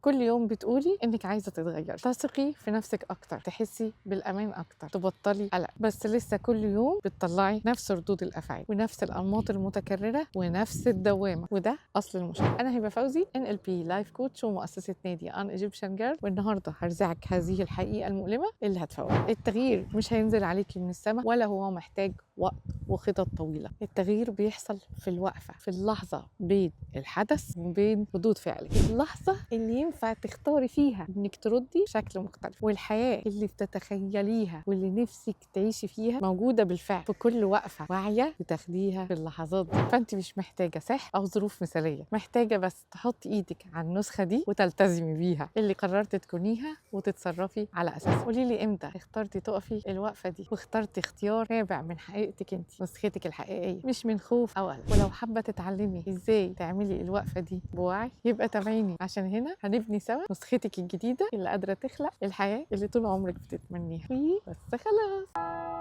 كل يوم بتقولي إنك عايزة تتغيري، تثقي في نفسك أكتر، تحسي بالأمان أكتر، تبطلي قلق، بس لسه كل يوم بتطلعي نفس ردود الأفعال ونفس الأنماط المتكررة ونفس الدوامة، وده أصل المشكلة. أنا هبة فوزي، NLP life coach ومؤسسة نادي An Egyptian Girl، والنهاردة هرزعك هذه الحقيقة المؤلمة اللي هتفوقك. التغيير مش هينزل عليكي من السماء، ولا هو محتاج وقت وخطط طويلة. التغيير بيحصل في الوقفة، في اللحظة بين الحدث وبين ردود فعلك، اللحظة اللي ينفع تختاري فيها انك تردي بشكل مختلف. والحياة اللي بتتخيليها واللي نفسك تعيشي فيها موجودة بالفعل في كل وقفة واعية بتاخديها في اللحظات دي. فانت مش محتاجة سحر او ظروف مثالية، محتاجة بس تحطي ايدك على النسخة دي وتلتزمي بيها اللي قررت تكونيها وتتصرفي على اساسها. قولي لي امتى اخترتي تقفي الوقفة دي واخترتي اختيار نابع من حقيقتك انت، نسختك الحقيقية، مش من خوف او قلق. ولو حابة تتعلمي ازاي تعملي الوقفة دي بوعي يبقى تابعيني، عشان هنا هنبني سوا نسختك الجديدة اللي قادرة تخلق الحياة اللي طول عمرك بتتمنيها. بس خلاص.